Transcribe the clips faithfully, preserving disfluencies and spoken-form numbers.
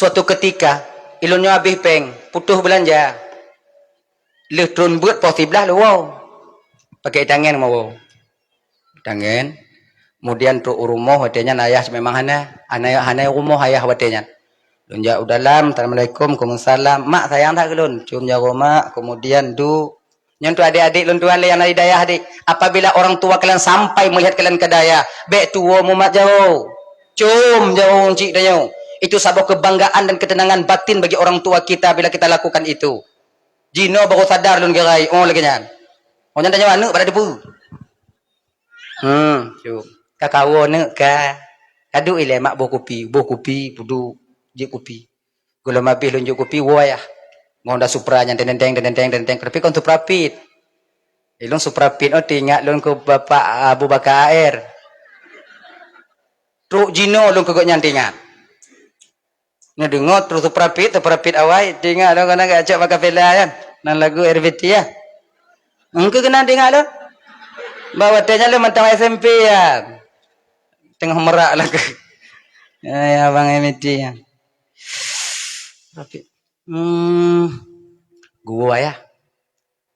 Suatu ketika, ilôn nyoe habéh péng, putôh beulanja. Lheueh tron beuet poh siblaih lôn woe. Pakai tangen meuwoe. Tangen. Kemudian trok u rumoh, watée nyan ayah memang hana. Hana, hana rumoh ayah watée nyan. Lôn jak u dalam, "Assalamualaikum." "Waalaikumsalam." "Mak sayang that keu lôn." Cium jaroe mak, kemudian duek. Nyan tu adik-adik lôn tuan lé nyang na di dayah, adik. Apabila orang tua kalian sampai melihat kalian ke dayah, bék tuwoe mumat jaroe. Cium jaroe uncik tanyoe. Itu saboh kebanggaan dan ketenangan batin bagi orang tua kita bila kita lakukan itu. Jinoe baru sadar lôn gerai, oh lagée nyan. Oh nyan tanyoe aneuëk pada debu. Hmm, cium. Ka kawoe neuk ka. Ka duek ilée mak boh kupi, boh kupi, peuduek, jeuet kupi. Gohlom abéh lôn jok kupi, woe ayah. Ngon Honda Supra nyan, teng, teng, teng. Tapi kon Supra Pit. Ilôn Supra Pit, oh, teuingat lôn keu Bapak Abu Bakar A R. Trok jinoe lôn keu gobnyan teuingat. Neudeungoe trok Supra Pit, Supra Pit awai, teuingat lôn keunan geucok bak kafela nyan. Nan lagu R B T ya. Engkeu keunan teuingat lôn. Bak watée nyan lôn mantong S M P ya. Teungoh merak lagu. Ya, ya, Abang M T ya. Tapi, hmm, gua ya.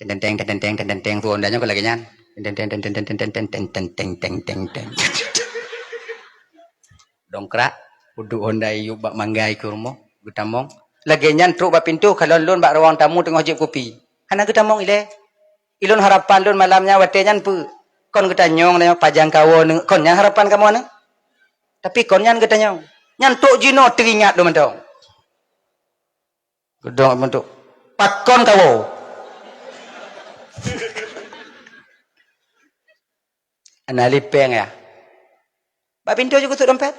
Teng, teng, teng, teng, teng, teng, teng, teng, tu Honda nyoe lagée nyan. Teng, teng, teng, teng, teng, teng, teng, teng, teng, teng, teng, teng. Dongkrak, uduk Honda iyup bak manggai keu rumoh, geutamong. Lagée nyan trok bak pintoe, kalon lôn bak ruang tamu teungoh jieb kupi. Hana geutamong ilée. Ilôn harapan lôn malam nyan watée nyan peue? Kon geutanyong nyoe pajang kawoe neuh, kon nyan harapan kamoe neuh. Tapi kon nyan geutanyong. Nyan trok jinoe teuingat lôn mantong. Geudong mantong. Pakon kawoe? Hana lé péng ya. Bak pintoe jih geutot dompet.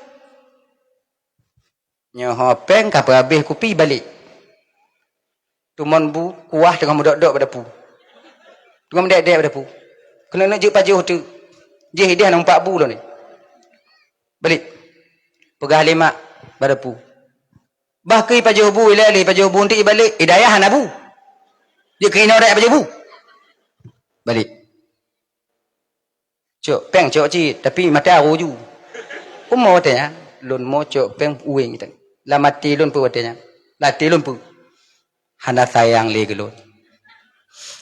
Nyoe ho péng ka peuhabéh kupi balek. Teumon bu kuah teungoh meudok-dok bak dapu. Teungoh meudek-dek bak dapu. Keuneuk neuk jeuet pajoh teuk. Jih ideh na empat bu lôn ni. Balek. Peugah lé mak bak dapu. Bah keu ipajoh bu ilée lé ipajoh bu eunteuk ibalek, i dayah hana bu. Jeuet keu inoe dayah pajoh bu. Balek. Cok péng cok cit, tapi mata aru ju. Umu watée nyan, lôn mo cok péng uweng teuh. Lam até lôn peue watée nyan? Lam até lôn peue? Hana sayang lé keu lôn.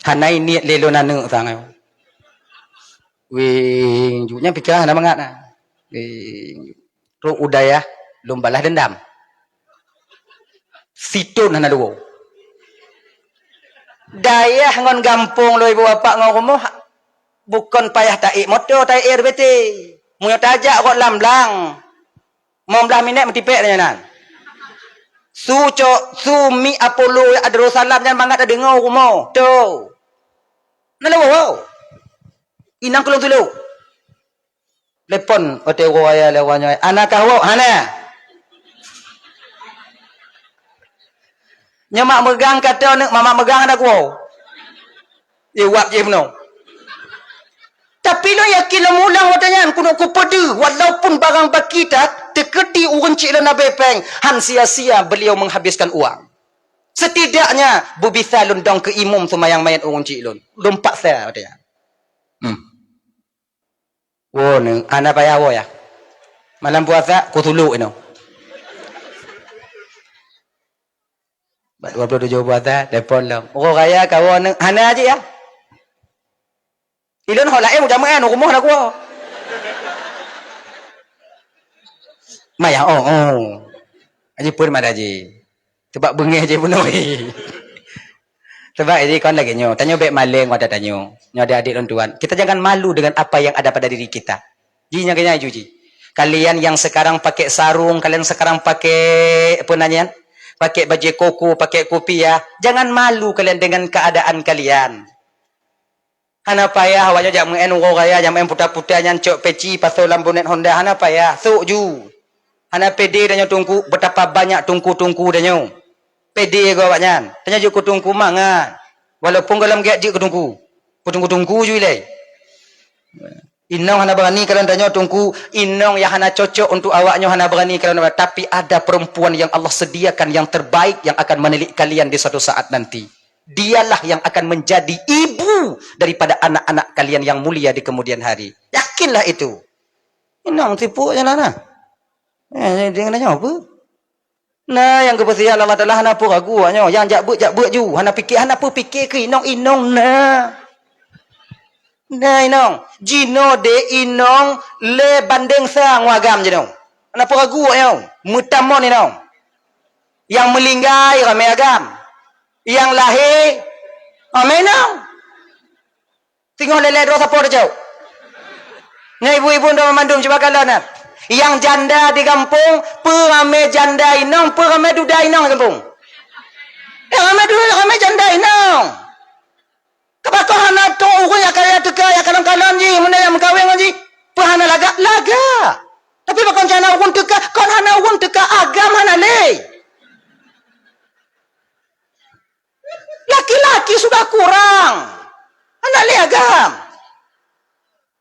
Hana niet lé lôn aneuëk sang nyoe. Weng ju, nyan pike hana mangat na. Weng ju. Trok u dayah lôn balah deundam. Siton hana leuwoe. Dayah ngon gampông lôn ibu bapak ngon rumoh bukon payah taék moto, taék R B T. Meunyoe tajak rot lam blang, limong blaih minét meutipék nyan nan. Su cok, su mi Apollo Darussalam nyan mangat tadeungoe u rumoh. Tu. Na leuwoe. Inong keu lôn tulok. Telepon watée uroe raya lé uroe nyoe, "Ana kah woe?" "Hana." Nyoe mak meugang ka tô neuk, mamak meugang hana kuwoe. Jih wab jih bunoe. Tapi lôn yakin lôn mulang watée nyan keuneuk kupeudeuh, walaupun barang baki that, teukeudi ureuëng chik lôn abée péng, han sia-sia beliau menghabiskan uang. Setidaknya, beubisa lôn dong keu imum seumayang manyét ureuëng chik lôn. Lôn paksa watée nyan. Hmm. Woe neuk, hana payah woe ya. Malam puasa, kusulok inoe. Bak dua puluh tujoh puasa, telepon lom. Uroe raya kawoe neuk, hana jih ya. Ilôn ho laén ujameuan, u rumoh na kuwoe. Maya, oh, oh. Aji pun mada ji. Sebab beungéh jih bunoe. Sebab jadi kon lagée nyoe, tanyoe bék maleng watée tanyoe. Nyoe adik-adik lôn tuan, kita jangan malu dengan apa yang ada pada diri kita. Ji nyang keunyang ju ji. Kalian yang sekarang pakai sarung, kalian sekarang pakai apa namanya? Pakai baju koko, pakai kopiah. Jangan malu kalian dengan keadaan kalian. Hana payah awaknyoe jak meu'en uroe raya, jak meu'en puta-puta nyan cok peci pasoe lam bonét Honda, hana payah, sôk ju. Hana pede tanyoe teungku, betapa banyak teungku-teungku tanyoe. Pede geuh awaknyan, tanyoe jeuet keu teungku mangat. Walaupun gohlom gét jeuet keu teungku. Keu teungku-teungku ju ilée. Inong hana beurani kalon tanyoe teungku, inong nyang hana cocok untuk awaknyoe hana beurani kalon, tapi ada perempuan yang Allah sediakan yang terbaik yang akan menilik kalian di suatu saat nanti. Dialah yang akan menjadi ibu daripada anak-anak kalian yang mulia di kemudian hari. Yakinlah itu. Inong tipu je lah nah. Eh, dia kena nyawa apa? Na nyang geupeusiat Allah Taala hana peue ragu awak nyoe. Nyang jak beuet, jak beuet ju. Hana pike, hana peue pike keu inong, inong na. Na inong. Jinoe deh inong lé bandeng sa ngon agam jinoe. Hana peue ragu awak nyoe. Meutamon inong. Nyang meulinggai ramé agam. Nyang lahé ramé inong. Singoh lé-lé droe sapo teucok. Nyan ibu-ibu droe mandum cuba kalon na. Nyang janda di gampông, peue ramé janda inong, peue ramé duda inong di gampông. Eh, ramé duda, ramé janda inong. Keubakoe hana trok ureueng nyang kaya teuka, nyang kalon-kalon jih, meunyoe nyang meukawen ngon jih, peue hana lagak? Lagak. Tapi pakon hana ureueng teuka, kon hana ureueng teuka, agam hana lé. Laki-laki sudah kurang. Hana lé agam.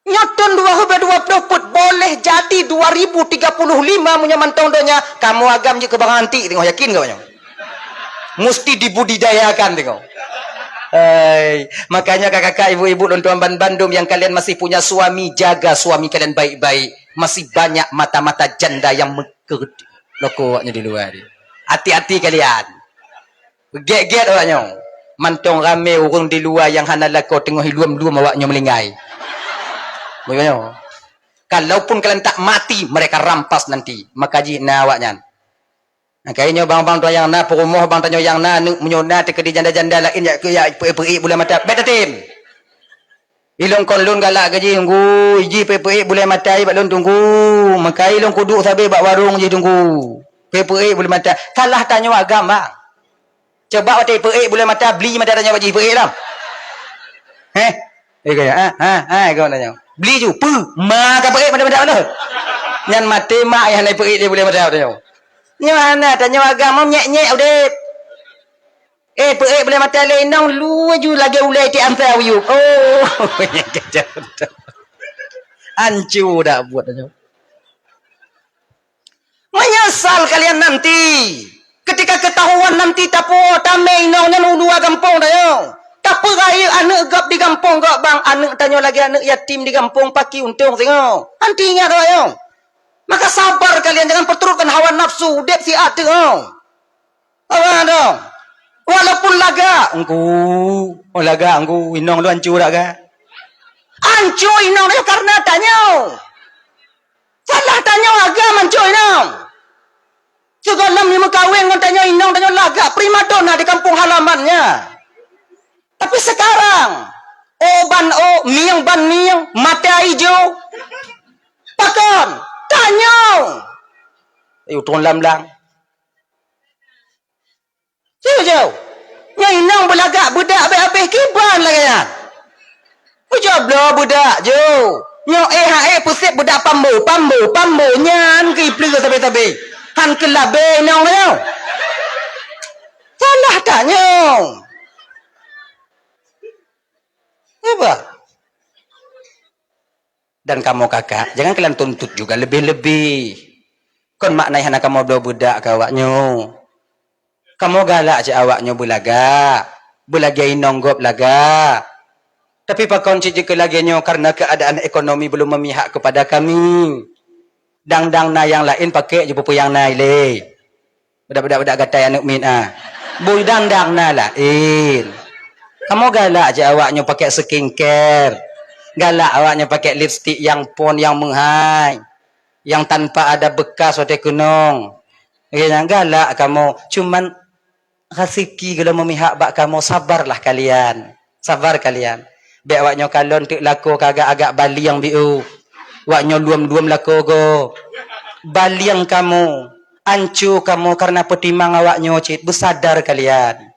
Nyoe thon dua ribu dua puluh peuet, boleh jadi dua ribu tiga puluh lima meunyoe mantong donya, kamoe agam jeuet keu barang antik teungoh, yakin keu nyoe? Musti dibudidayakan teungoh. Hai, makanya kakak-kakak, ibu-ibu, lôn tuan ban-, bandum yang kalian masih punya suami, jaga suami kalian baik-baik. Masih banyak mata-mata janda yang meukeureuti loko awaknyan di luwa ni. Hati-hati kalian. Gét-gét awak nyoe. Mantong ramé ureueng di luwa nyang hana lakoe teungoh iluem-luem awak nyoe meulinggai. Bukan nyoe. Kalaupun kalian tak mati, mereka rampas nanti. Maka jih na awak nyan. Maka nyoe bang-bang tu nyang na peurumoh, bang tanyoe nyang na aneuk, meunyoe na teukeudi janda-janda laén jak keu jak peuék-peuék buleuen mata. Bèk tatem. Ilôn kon lôn galak keu jih, Teungku, jih peuék-peuék buleuen mata bak lôn, Teungku. Meukai lôn kuduek sabe bak warong jih, Teungku. Peuék-peuék buleuen mata. Salah tanyoe agam, bang. Coba watèe peuék buleuen mata, bli mata tanyoe bak jih, peuék lom. Heh? Eh, kaya, ha, ha, ha, kaya tanyoe. Bli ju, peue? Ma ka peuék mata-mata lôn. Nyan maté mak ayah na peuék lé buleuen mata tanyoe. Nyoe hana, tanyoe agam nyék-nyék udép. Eh, peuék buleuen mata lé inong, laju lagèe ulèe iték ampai u yup. Oh, ancu dak buet nyoe. Menyesal kalian nanti. Ketika ketahuan nanti tapuwoe tamè inong nyan u luwa gampông tanyoe. Tapeurayeuk aneuk gob di gampông gob, bang, aneuk tanyoe lagèe aneuk yatim di gampông, pakri untông singoh. Anti ingat awak nyoe. Maka sabar kalian, jangan perturutkan hawa nafsu, udép siat teungoh. Apa tu? Walaupun lagak, Teungku. Oh, lagak, Teungku. Inong lôn ancu dak ka? Ancu inong lôn karena tanyoe. Salah tanyoe agam ancu inong. Sigohlom meukawen ngon tanyoe inong, tanyoe lagak primadona di kampung halamannya. Tapi sekarang, o ban o, mieng ban mieng, mata ijo. Pakon? Tanyoe. Ayo turun lam lang. Jauh-jauh. Nyan inong beulagak beudak habéh-habéh kiban lagèe nyan. Ujoe bloe beudak jauh. Nyoe éh ha éh peusép beudak pambo, pambo, pambo. Nyan keu ipleue sabe-sabe. Han keu labée inong nyoe. Salah tanyoe. Apa? Dan kamoe kakak, jangan kalian tuntut juga lebih-lebih. Kon makna hana kamoe bloe beudak keu awak nyoe. Kamoe galak cit awak nyoe beulagak, beulagèe inong gob lagak. Tapi pakon cit jeuet keu lagèe nyoe karena keadaan ekonomi belum memihak kepada kami. Dang-dang na nyang laén pakèk jeuet peue-peue nyang na ilèe. Beudak-beudak-beudak gatai aneuk miet, ah. Bui dang-dang na laén. Kamoe galak cit awak nyoe pakèk skincare. Galak awak nyoe pakèk lipstik nyang phon nyang meuhai. Nyang tanpa ada bekas watèe keunong. Lagèe nyan galak kamoe. Cuman raseuki gohlom memihak bak kamoe, sabarlah kalian. Sabar kalian. Bèk awak nyoe kalon teuk lakoe ka agak-agak balieng biôh. Awak nyoe luem-luem lakoe gob. Balieng kamoe, anco kamoe karena peutimang awak nyoe cit. Beusadar kalian.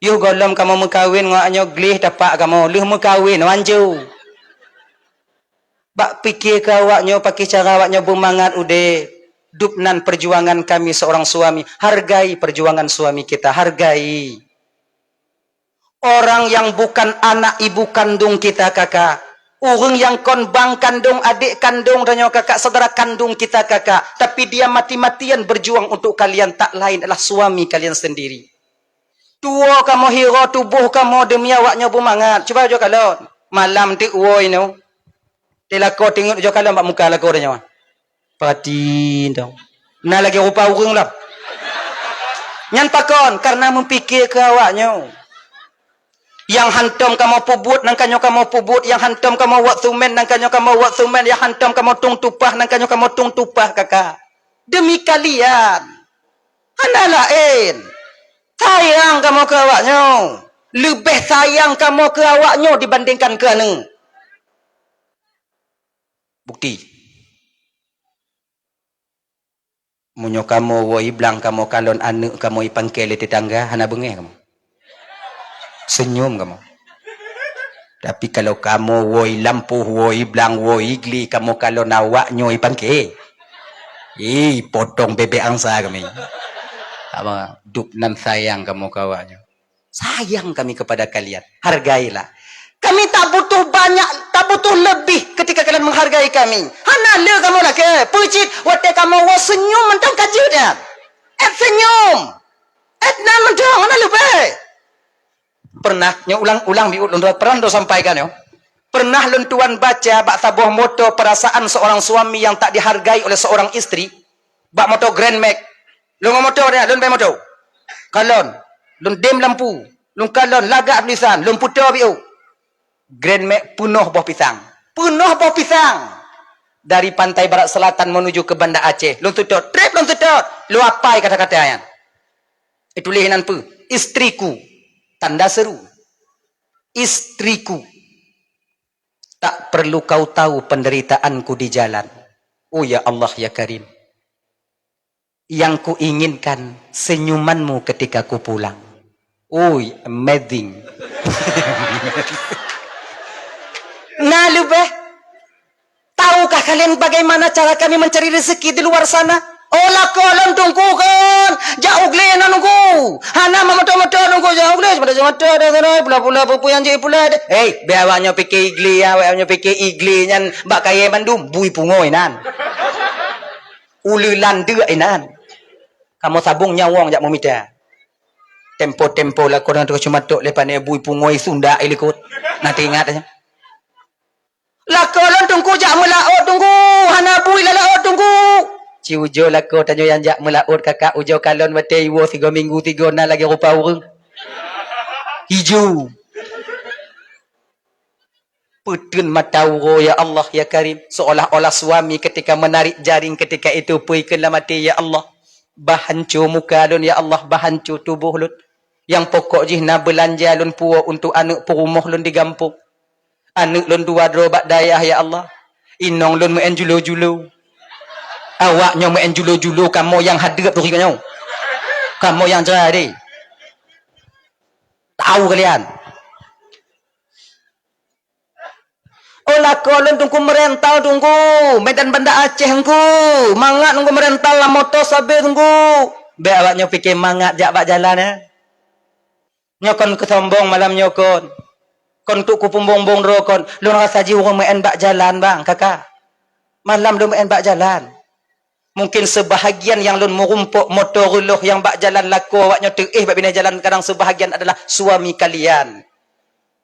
Yoh gohlom kamoe meukawen ngon awak nyoe gleh tapak kamoe. Lheueh meukawen, anco. Bak pike keu awak nyoe, pakri cara awak nyoe beumangat udép. Dub nan perjuangan kami seorang suami. Hargai perjuangan suami kita, hargai. Orang yang bukan anak ibu kandung kita, kakak. Ureueng nyang kon bang kandong, adék kandong tanyoe, kakak, saudara kandung kita, kakak. Tapi dia mati-matian berjuang untuk kalian, tak lain adalah suami kalian sendiri. Tuwoe kamoe hirô tuboh kamoe demi awak nyoe beumangat. Cuba ujoe kalon. Malam teuk woe inoe. Di lakoe teungeut ujoe kalon bak muka lakoe tanyoe. Pati dong. Na lagée rupa ureuëng lom. Nyan pakon? Kareuna meupike keu awak nyoe. Nyang hántom kamoe peubuet, nangka nyoe kamoe peubuet, nyang hántom kamoe wot sumen, nangka nyoe kamoe wot sumen, nyang hántom kamoe tueng tupah, nangka nyoe kamoe tueng tupah, kaka. Demi kalian. Hana laén. Sayang kamoe keu awak nyoe. Leubeh sayang kamoe keu awak nyoe dibandingkan keu aneuëk. Bukti. Meunyoe kamoe woe blang kamoe kalon aneuëk kamoe ipangke lé tetangga, hana beungéh kamoe. Senyum kamoe. Tapi kalau kamoe woe lampôh, woe blang, woe gli kamoe kalon awak nyoe ipangke. Ih, potong bebek angsa kami. Apa? Dup nan sayang kamoe keu awak nyoe. Sayang kami kepada kalian. Hargailah. Kami tak butuh banyak, tak butuh lebih ketika kalian menghargai kami. Hana le kamoe lakée. Peue cit watée kamoe woe senyum mantong ka jeuet nyan. Ét senyum. Ét nan mantong, hana leubeh. Pernah, nyoe ulang-ulang biut lôn pernah lôn sampaikan nyoe. Pernah lôn tuan baca bak saboh moto perasaan seorang suami yang tak dihargai oleh seorang istri. Bak moto Grand Max. Lôn ngon moto dia, lôn bèe moto. Kalon, lôn dem lampu, lôn kalon lagak tulisan, lôn puto biôh. Grand Max peunoh boh pisang. Peunoh boh pisang. Dari pantai barat selatan menuju ke Banda Aceh. Lôn seutôt, trép lôn seutôt. Lôn apai kata-kata nyan. Ituléh nan peue? Istriku. Tanda seru. Istriku. Tak perlu kau tahu penderitaanku di jalan. Oh ya Allah ya Karim. Yang kuinginkan senyumanmu ketika ku pulang. Ui, amazing. Na leubeh. Tahukah kalian bagaimana cara kami mencari rezeki di luar sana? Oh, lakoe lôn Teungku kon. Jak u glé na Teungku. Hana meumoto-moto Teungku, jak u glé. Cuma jak moto dah sana, pula-pula peue-peue nyang jipula deh. Hei, bèk awak nyoe pike i glé, awak nyoe pike i glé nyan bak kayèe mandum, bui pungo inan. Uleulan deuk inan. Kamoe sabong nyawöng jak meumita. Tempo-tempo lakoe nyan teungoh cumatok lé pané bui pungo i sunda i likot. Na teuingat nyan. Lakoe lôn Teungku jak meulaôt Teungku, hana bui lam laôt Teungku. Ci ujoe lakoe tanyoe nyang jak meulaôt kakak, ujoe kalon watèe iwoe sigoe minggu sigoe na lagèe rupa ureueng. Ijo. Peuteun mata uroe, ya Allah, ya Karim, seolah-olah suami ketika menarik jaring ketika itu peue keu lam até, ya Allah. Bah hanco muka lôn, ya Allah, bah hanco tuboh lôn. Nyang pokok jih na beulanja lôn puwoe untuk aneuk peurumoh lôn di gampông. Aneuk lôn dua droe bak dayah, ya Allah. Inong lôn meu'en julo-julo. Awak nyoe meu'en julo-julo, kamoe nyang hadeup turi nyoe. Kamoe nyang jra deh. Tau kalian. Oh, lakoe lôn Teungku meurental Teungku, Medan Banda Aceh Teungku. Mangat Teungku meurental lam moto sabe Teungku. Bèk awak nyoe pike mangat jak bak jalan, eh. Nyoe kon keusombong malam nyoe kon. Kon tuk kupeumbong-bong droe kon. Lôn rasa jih ureueng meu'en bak jalan, bang, kakak. Malam lôn meu'en bak jalan. Mungkin seubahagian nyang lôn meurumpok moto reuloh nyang bak jalan lakoe awak nyoe teuéh bak binéh jalan, kadang seubahagian adalah suami kalian.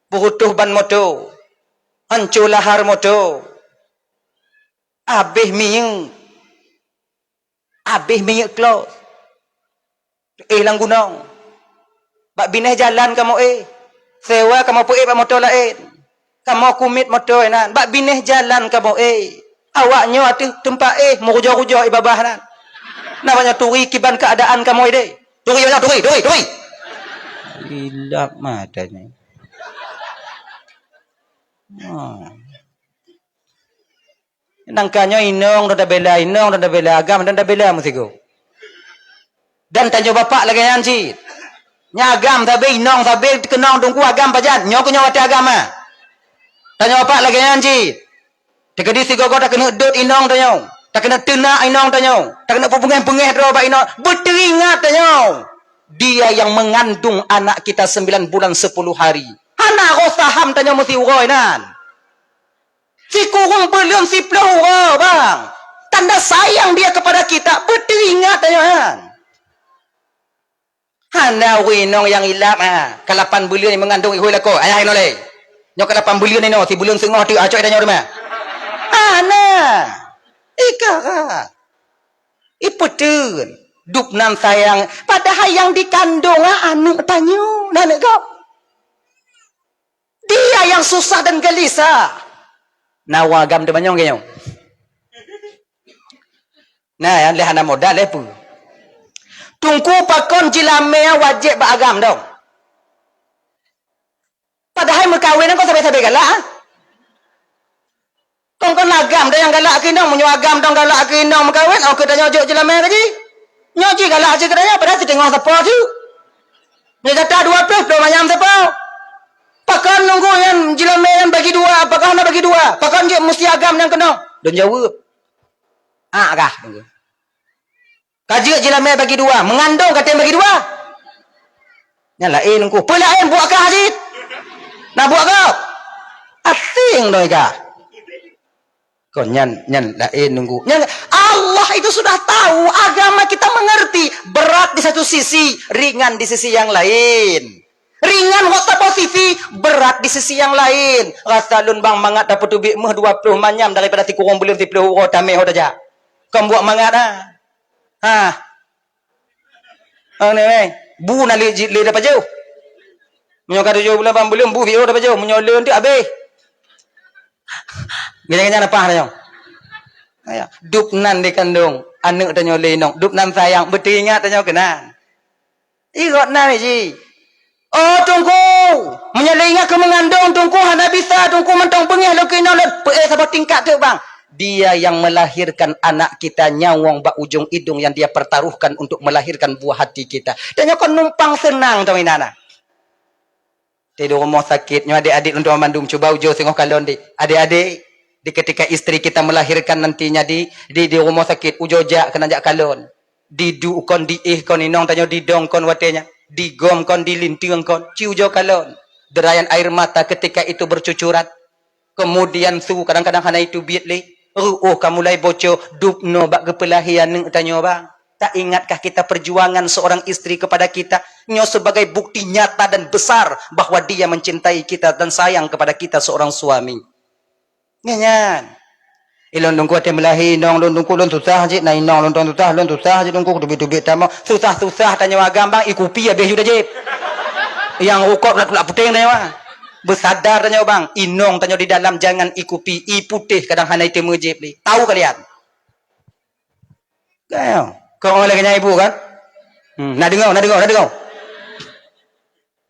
Peurutoh ban moto, hanco lahar moto, abéh minyeuk, abéh minyeuk klos. Éh lam gunong. Bak binéh jalan kamoe éh. Sewa kamoe peuéh bak moto laén. Kamoe kumiet moto inan. Bak binéh jalan kamoe éh. Awak nyoe ateueh teumpat éh meurujoh-rujoh i babah nan. Na banyak turi kiban keuadaan kamoe deh. Turi banyak turi, turi, turi. Ilap mata nyoe. Ha. Nangka nyoe inong dong tabela, inong dong tabela, agam dong tabela meusigoe. Dan tanyoe bapak lagèe nyan cit. Nyan agam sabe, inong sabe, keunong Teungku agam pajan. Nyoe keuh nyoe watèe agam ah. Tanyoe bapak lagèe nyan cit. Teukeudi sigoe-goe takeuneuk dot inong tanyoe, takeuneuk teunak inong tanyoe, takeuneuk peubeungéh-beungéh droe bak inong. Beuteuingat tanyoe. Dia yang mengandung anak kita sembilan bulan sepuluh hari. Hana roh saham tanyoe meusiuroe nan. Sikureueng buleuen siploh uroe, bang. Tanda sayang dia kepada kita, beuteuingat tanyoe nyan. Hana ureueng inong nyang ilap, ha. Ka lapan buleuen meungandong ihôi lakoe, ayah inoe lé. Nyoe ka lapan buleuen inoe, sibuleuen seungoh teuk acok tanyoe teuma. Hana. Ika ka. Ipeuteuet, dub nan sayang, padahai nyang dikandong, ah, aneuk tanyoe, na aneuk gob. Dia yang susah dan gelisah. Na ureuëng agam teumanyong keu nyoe. Nah, nyang lheueh hana modal, lheueh peue? Teungku, pakon jeulamé wajéb bak agam dong? Padahai meukawen nyan kon sabe-sabe galak, ah. Kon, kon agam dong nyang galak keu inong, meunyoe agam dong galak keu inong meukawen, oh, keu tanyoe jok jeulamé lagi. Nyoe jih galak jih keu tanyoe, padahai siteungoh sapo jih. Nyoe gata dua ploh, ploh manyam sapo. Pakon nunggu nyan jeulamé nyan bagi dua, pakon hana bagi dua? Pakon jeuet musti agam nyang keunong? Lôn jaweueb. Ah, kah, nunggu. Ka jeuet jeulamé bagi dua, meungandong ka tem bagi dua. Nyan laén nungku. Peue laén buet kah jih? Na buet gob? Asing doi kah? Kon nyan, nyan laén nungku. Nyan Allah itu sudah tahu, agama kita mengerti. Berat di satu sisi, ringan di sisi yang lain. Ringan ngon saboh sisi, berat di sisi yang lain. Rasa lôn bang mangat tapeuteubiet méuh dua ploh manyam daripada sikureueng buleuen siploh uroe tamé ho tajak. Kon buet mangat ah. Ha. Aneh, eh. Bu na lé, lé dapajoh. Meunyoe ka tujoh buleuen, lapan buleuen, bu biôh dapajoh. Meunyoe lé tu habéh. Ganya-ganya napah dah nyoe. Ya. Dub nan dikandong aneuk tanyoe lé inong. Dub nan sayang, beuteuingat tanyoe keunan. Igot nan ji. Oh, Teungku, meunyoe lé ingat keu meungandong, Teungku, hana bisa, Teungku, mantong beungéh lôn keu inong lôn. Peu-, eh, saboh tingkat teuk, bang. Dia yang melahirkan anak kita nyawöng bak ujong idong yang dia pertaruhkan untuk melahirkan buah hati kita. Dan nyoe kon numpang seunang tong inan na. Di rumoh sakét, nyoe adék-adék lôn tuan mandum, cuba ujoe singoh kalon, Dek. Adék-adék, di ketika istri kita melahirkan nantinya di, di, di rumoh sakét, ujoe jak keunan jak kalon. Diduek kon, diéh kon, inong tanyoe didong kon watée nyan, digom kon, dilinteung kon, ci ujoe kalon. Derayan air mata ketika itu bercucuran. Kemudian su kadang-kadang hana iteubiet lé, reuôh ka mulai boco, dub noe bak geupeulahé aneuk tanyoe, bang. Tak ingatkah kita perjuangan seorang istri kepada kita? Nyoe sebagai bukti nyata dan besar bahwa dia mencintai kita dan sayang kepada kita seorang suami. Nyan, nyan. Ilôn Teungku watée meulahé inong lôn, Teungku, lôn susah cit, na inong lôn, lôn susah, lôn susah cit, Teungku, teubiet-teubiet tamong. Susah-susah tanyoe agam, bang, ikupi habéh ju tajép. Nyang rukok tulak-tulak puténg tanyoe, bang. Beusadar tanyoe, bang, inong tanyoe di dalam jangan ikupi, ié putéh kadang hana iteumé jép lé. Tahu kalian? Kau, kau lagi nyai ibu kan? Hmm, na deungoe, na deungoe, na deungoe.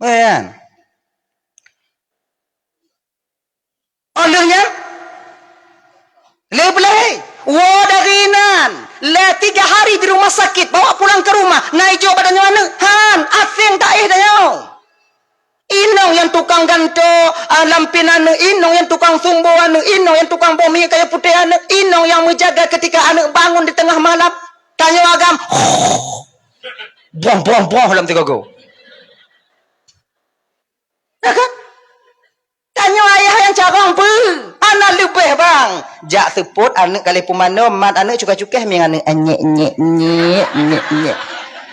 Kan? Oh lheueh nyan, lé peulahé. Woe dari nan, lé tiga hari di rumah sakit, bawa pulang ke rumah. Na ijok bak tanyoe aneuk, han, aseng taéh tanyoe. Inong nyang tukang gantoe, ah, lampin aneuk, inong nyang tukang sumbo aneuk, inong nyang tukang boh minyeuk kayée putéh aneuk, inong nyang meujaga ketika aneuk bangun di teungoh malam. Tanyoe agam, boh, boh, boh lam sigogo. Ya kan? Tanyoe ayah nyang carông peue? Hana leubeh, bang. Jak seupôt aneuk ka lheueh pumanö, mat aneuk cukéh-cukéh mieng aneuk, "Nyek, nyek, nyek, nyek, nyek."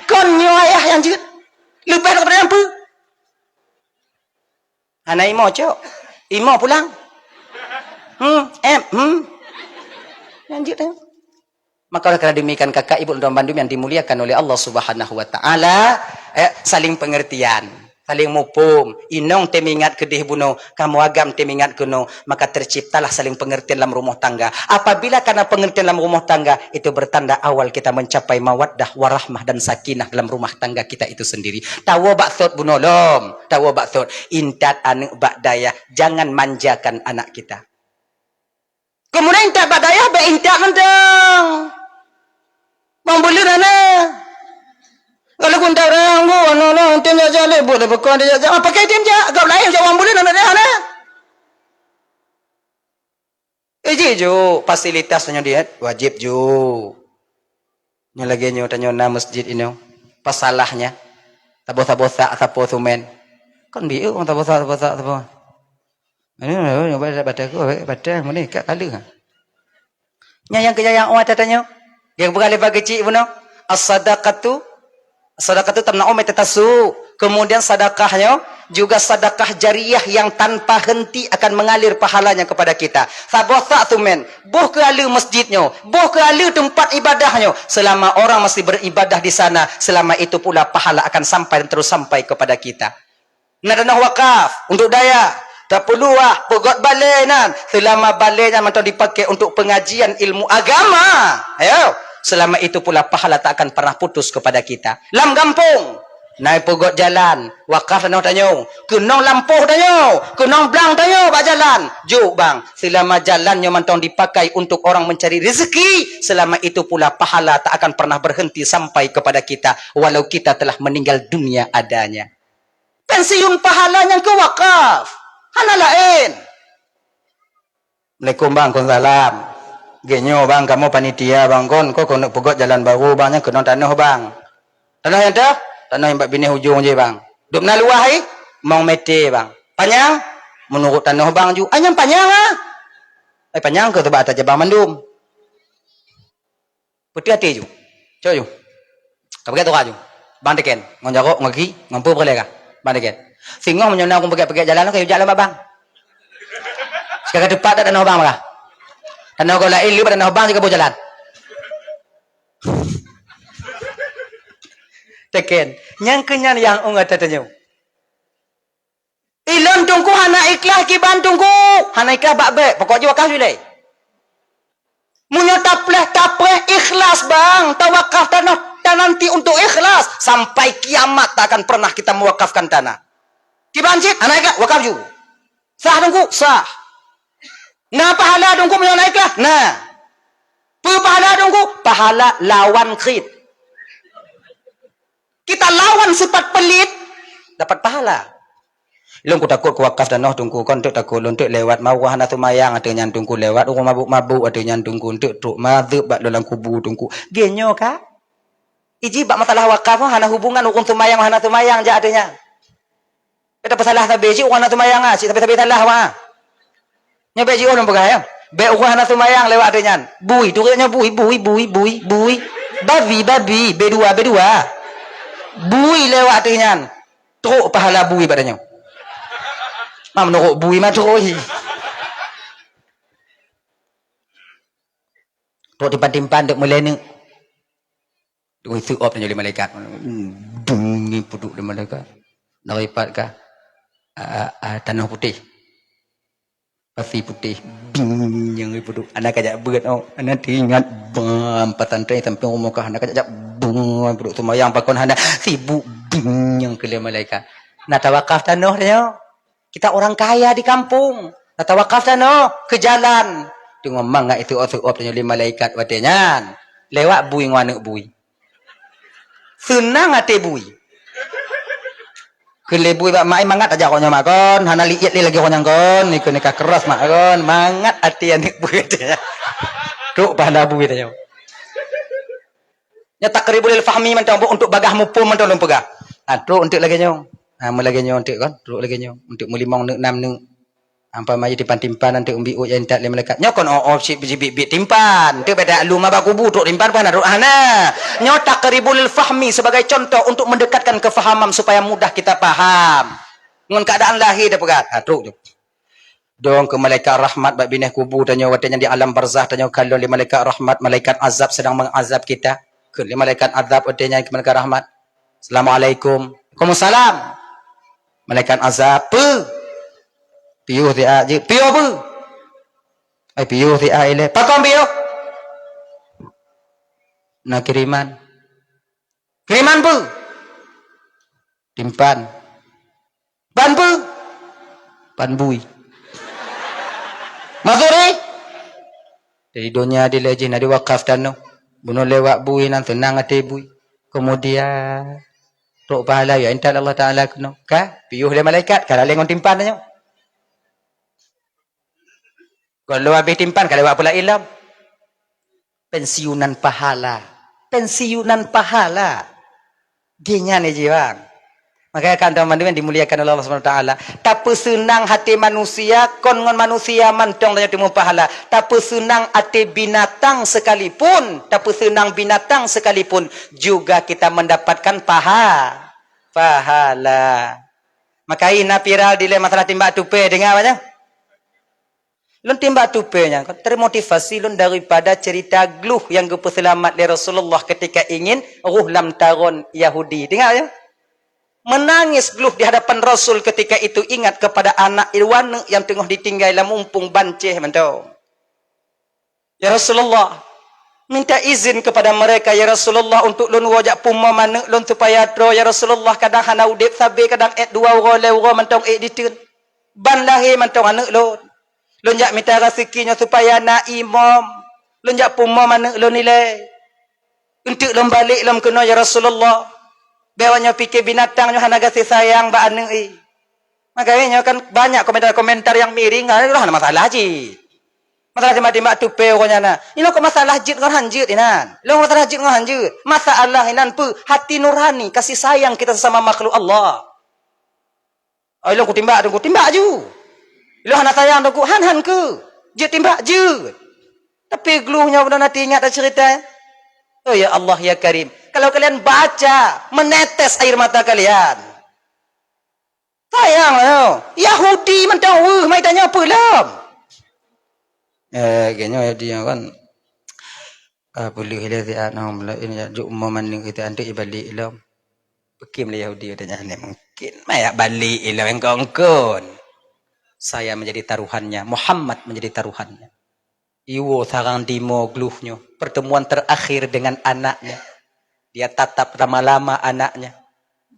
Kon nyoe ayah nyang jeuet. Leubeh daripada nyan peue? Hana imo, cok. Imo pulang. Hmm, em, hmm. Nyang jeuet, eh. Maka oleh karena demikian, kakak ibu dan bandum yang dimuliakan oleh Allah Subhanahu wa Ta'ala, eh, saling pengertian, saling muphom. Inong tem ingat keudeh bunoe, kamoe agam tem ingat keunoe, maka terciptalah saling pengertian dalam rumah tangga. Apabila karena pengertian dalam rumah tangga, itu bertanda awal kita mencapai mawaddah, warahmah, dan sakinah dalam rumah tangga kita itu sendiri. Tawoe bak sot bunoe lom, tawoe bak sot. Intat aneuk bak dayah, jangan manjakan anak kita. Keumudian intat bak dayah, bék intat mantong. Bang buleuen hana. Kalau kuntat dayah nggu, aneuk lôn tem jak-jak lé, buet lé peukon jak-jak. Ah, pakai tem jak, gob laén jak bang buleuen aneuk dayah na. Eh, jih ju, fasilitas tanyoe diet, wajéb ju. Nyoe lagée nyoe tanyoe na masjid inoe. Pasalahnya, taboh-taboh sak sapo sumen. Kan bieu ureuëng taboh sak, taboh sak sapo. Ini nyoba batai ku, batai muni kak kali ha. Nyang nyang kejayaan umat tanyoe. Yang bukan lebar kecil bunoe. As-sadaqatu, sadaqatu tamna'u maitatasu. Kemudian sedekahnya Juga sedekah jariah yang tanpa henti akan mengalir pahalanya kepada kita. Saboh sak sumen, boh keu aleue masjid nyoe, boh keu aleue teumpat ibadah nyoe, selama orang masih beribadah di sana, selama itu pula pahala akan sampai dan terus sampai kepada kita. Na tanoh wakaf untuk dayah, tapeuluah, peugot balée nan, selama balée nyan mantong dipakai untuk pengajian ilmu agama, ayo, selama itu pula pahala tak akan pernah putus kepada kita. Lam gampông, na peugot jalan, wakaf tanoh tanyoe, keunong lampôh tanyoe, keunong blang tanyoe bak jalan. Jok bang, selama jalan nyoe mantong dipakai untuk orang mencari rezeki, selama itu pula pahala tak akan pernah berhenti sampai kepada kita, walau kita telah meninggal dunia adanya. Pensiun pahala nyang keu wakaf, hana laén. Assalamualaikum bang, kon salam. Geuh nyoe bang, kamoe panitia bang, kon, kon keuneuk peugot jalan barô bang, nyan keunong tanoh bang. Tanoh nyang teuh? Tanoh nyang bak binéh ujong jih bang. Dum na luwah hai? Limong meter bang. Panyang? Meunurot tanoh bang ju. Ai nyan panyang ah. Ai panyang keu teuba ata jabang mandum. Peuteuh até ju. Cok ju. Ka peugét tora ju. Bang teken. Ngon jarok, ngon gaki, ngon peue peureulée ka. Bang teken. Singoh meunyoe na ureuëng peugét-peugét jalan, ka yue jak lam bak bang. Sika ka teupat dak tanoh bang maka. Tanoh gob laén le bak tanoh bang sika boh jalan. Teken. Nyang keu nyan nyang ungga tatanyong. Ilôn teungku hana ikhlas kiban teungku. Hana ikhlas bak bék. Pokok jih wakaf ju lé. Meunyoe tapleh-tapleh ikhlas bang, tawakaf tanoh tananti untuk ikhlas, sampai kiamat tak akan pernah kita mewakafkan tanah. Kiban cit, hana ikhlas, wakaf ju. Sah teungku, sah. Na pahala teungku meunyoe na ikhlas? Na. Peue pahala teungku? Pahala lawan krit. Kita lawan sifat pelit, dapat pahala. Lôn kutakot kuwakaf tanoh teungku, kon teuk takot lôn teuk lewat mawah hana seumayang ateueh nyan teungku, lewat ureuëng mabuk-mabuk ateueh nyan teungku, teuk trok mazeueb bak lôn lam kubu teungku. Geuh nyoe ka? Iji bak masalah wakaf hana hubungan ureuëng seumayang hana seumayang jak ateueh nyan. Beta peusalah sabe cit ureuëng hana seumayang ah, cit sabe-sabe salah wah. Nyoe bék jiôh lôn peugah ya. Bék ureuëng hana seumayang lewat ateueh nyan. Bui, turi nyoe bui, bui, bui, bui, bui. Babi, babi, B dua, B dua. Bui lewat ateueh nyan. Trok pahala bui bak tanyoe. Ma meunurot bui ma trok hi. Trok timpan-timpan dek meulée neuk. Deungon seuôt tanyoe lé malaikat. Dung peuduek lé malaikat. Dari pat ka, a, a, a, tanoh putéh. Pasi putéh. Bing nyang peuduek. Hana ka jak beuet oh. Hana teuingat bang pesantren sampéng rumoh ka hana ka jak bang peuduek seumayang pakon hana sibuk bing nyang keu lé malaikat. Na tawakaf tanoh tanyoe. Kita orang kaya di kampung. Na tawakaf tanoh keu jalan. Teungoh mangat iseuôt-seuôt tanyoe lé malaikat watée nyan. Lewat bui ngon aneuëk bui. Seunang até bui. Keu lé bui bak mak ai mangat aja gobnyan mak kon, hana liet lé lagée gobnyan kon, ikeu nikah keras mak kon, mangat até aneuëk bui. Trok pahala bui tanyoe. Nyoe takribul lil fahmi mantong, untuk bagah muphom mantong lôn peugah. Ha, trok untuk lagée nyoe. Ha, meulagée nyoe untuk kon, trok lagée nyoe. Untuk meulimong neuk nam neuk. Ampa maji timpan-timpan untuk umbi uek yang intat lé malaikat. Nyoe kon oh, oh, cit biji bit-bit timpan. Untuk beda luma bak kubu trok timpan pun hana trok hana. Nyoe takribul lil fahmi sebagai contoh untuk mendekatkan kefahaman supaya mudah kita paham. Ngon keadaan lahé dah peugah. Ha, trok tu. Dong keu malaikat rahmat bak binéh kubu tanyoe watée nyan di alam barzah tanyoe kalon lé malaikat rahmat, malaikat azab sedang mengazab kita. Keu lé malaikat azab watée nyan keu malaikat rahmat. Assalamualaikum. Waalaikumsalam. Malaikat azab, peue? Piôh siat jeuet. Piôh peue? Ai piôh siat ilée. Pakon piôh? Na kiriman. Kiriman peue? Timpan. Pan peue? Pan bui. Masuri? Jadi donya dilée jih na diwakaf tanoh. Bunoe lewat bui nan seunang até bui. Kemudian trok pahala ya intat Allah Taala keunoe. Ka? Piôh lé malaikat, ka laleng ngon timpan tanyoe. Kon lôn habéh timpan ka lewat pula ilom. Pensiunan pahala. Pensiunan pahala. Geuh nyan jih bang. Makanya kan teman-teman yang dimuliakan oleh Allah Subhanahu Wa Taala. Tapeuseunang hati manusia kon ngon manusia mantong tanyoe teumé pahala. Tapeuseunang hati binatang sekalipun, tapeuseunang binatang sekalipun juga kita mendapatkan paha, pahala. Maka na viral dilée masalah timbak tupée, deungoe bah nyoe. Lôn timbak tupée nyan termotivasi lôn daripada cerita gluh nyang geupeuseulamat lé Rasulullah ketika ingin roh lam taron Yahudi. Deungoe bah nyoe. Menangis gluh di hadapan Rasul ketika itu ingat kepada anak iwaneuk nyang teungoh ditinggai lam umpung bancéh mantong. "Ya Rasulullah, minta izin kepada mereka, ya Rasulullah, untuk lôn woe jak pumoe maneuk lôn supaya troe, ya Rasulullah, kadang hana udeb sabe, kadang ék dua uroe, lhée uroe mantong ék diteun. Ban lahé mantong aneuk lôn. Lôn jak mita raseuki nyoe supaya na imom. Lôn jak pumoe maneuk lôn ilée. Eunteuk lôn balek lom keunoe, ya Rasulullah. Bék awak nyoe pike binatang nyoe hana gaséh sayang bak aneuk i." Maka nyoe kan banyak komentar-komentar nyang miring, ah, hana masalah cit. Masalah timbak-timbak tupée uroe nyan na. Ilôn kok masalah jeuet ngon han jeuet inan. Ilôn masalah jeuet ngon han jeuet. Masalah inan peue? Hati nurani, kasih sayang kita sesama makhluk Allah. Oh, ilôn kutimbak, ilôn kutimbak ju. Ilôn hana sayang, ilôn ku han-han keu. Jeuet timbak, jeuet. Tapi gluh nyoe beuna na teuingat taceurita. Oh ya Allah, ya Karim. Kalau kalian baca, menetes air mata kalian. Sayang lah nyoe. Yahudi mantong weueh, mai tanyoe peue lom. Eh, kayaknya Yahudi nyoe kan. Ah, peuleueh ilée siat nong, peuleueh ini jak juk umoe maneuk itu anteuk ibalek lom. Peue kheueh lé Yahudi gata nyan, mungkin ma jak balek ilée engkon-engkon. Saya menjadi taruhannya, Muhammad menjadi taruhannya. Iwoe sarang dimoe gluh nyoe, pertemuan terakhir dengan anaknya. Dia tatap lama-lama anaknya.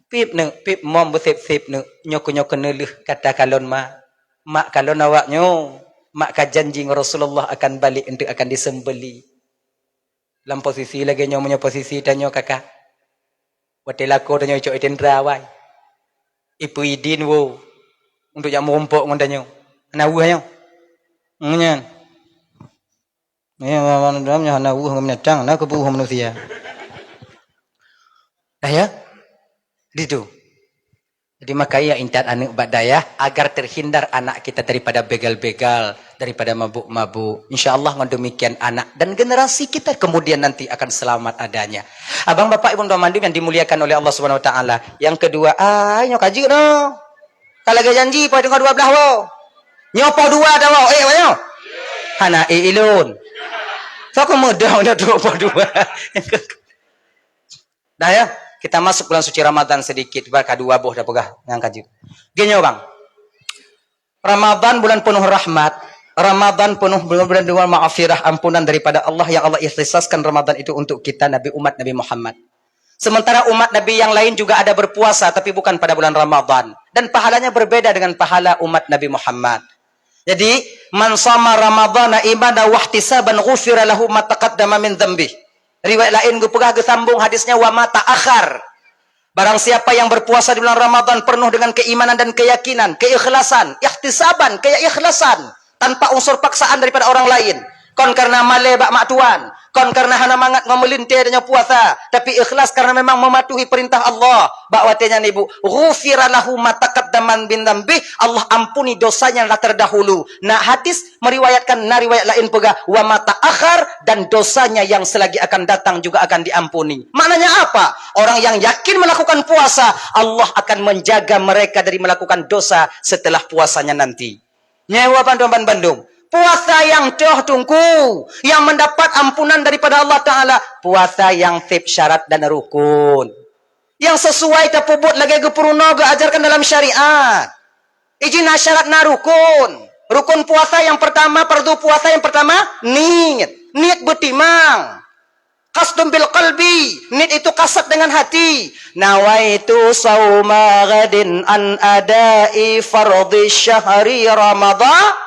"Pip neuk, pip mom beusép-sép neuk, nyoe keu nyoe keuneulheueh kata kalon ma. Mak kalon awak nyoe, mak ka janji ngon Rasulullah akan balek eunteuk akan disembeli." Lam posisi lagée nyoe, meunyoe posisi tanyoe kakak, watée lakoe tanyoe icok itendra awai, ipeuidin woe untuk jak meurumpok ngon tanyoe, hana weueh nyoe. Nyan. Nyan, nyan, nyan, nyan hana weueh ngon binatang, na keupeue weueh manusia. Dah ya? Ditu. Jadi, maka ya intat aneuk bak dayah agar terhindar anak kita daripada begal-begal, daripada mabuk-mabuk. Insya Allah ngon demikian anak dan generasi kita kemudian nanti akan selamat adanya. Abang, bapak, ibu, tuan mandum yang dimuliakan oleh Allah Subhanahu Wa Taala. Yang kedua, ah, nyoe ka jeuet noh. Ka lagée janji poh teungoh dua belas woe. Nyoe poh dua dah woe. Eh, nyoe. Hana eh ilôn. Soe keumeudong dah tu poh dua. Dah ya, kita masuk bulan suci Ramadan sedikit, bah ka dua boh dah peugah nyang ka jeuet. Geuh nyoe bang. Ramadan bulan penuh rahmat, Ramadan penuh bulan, bulan dengan maghfirah, ampunan daripada Allah yang Allah ikhtisaskan Ramadan itu untuk kita Nabi, umat Nabi Muhammad. Sementara umat Nabi yang lain juga ada berpuasa tapi bukan pada bulan Ramadan dan pahalanya berbeda dengan pahala umat Nabi Muhammad. Jadi, "Man shama Ramadhana imanan wahtisaban ghufira lahu ma taqaddama min dzanbih." Riwayat laén geupeugah geusambung hadisnya, "Wa ma ta'akhar." Barang siapa yang berpuasa di bulan Ramadan penuh dengan keimanan dan keyakinan, keikhlasan, ihtisaban, keikhlasan, tanpa unsur paksaan daripada orang lain, kon karena malée bak mak tuan, kon karena hana mangat ngon meulintée tanyoe puasa, tapi ikhlas karena memang mematuhi perintah Allah. Bak watée nyan ibu, "Ghufira lahu ma taqaddama min dzanbih," Allah ampuni dosanya yang telah terdahulu. Na hadis meriwayatkan, na riwayat laén peugah, "Wa ma ta'akhar," dan dosanya yang selagi akan datang juga akan diampuni. Maknanya apa? Orang yang yakin melakukan puasa, Allah akan menjaga mereka dari melakukan dosa setelah puasanya nanti. Nyoe bandum-bandum. Puasa yang toh teungku, yang mendapat ampunan daripada Allah Taala, puasa yang sép syarat dan rukun. Yang sesuai tapeubuet lagée geupeurunoe geuajarkan dalam syariat. Iji na syarat na rukun. Rukun puasa yang pertama, fardu puasa yang pertama, niet. Niet beutimang. Qasdun bil qalbi, niet itu kasad dengan hati. "Nawaitu sauma ghadin an adai fardhi syahri Ramadhan."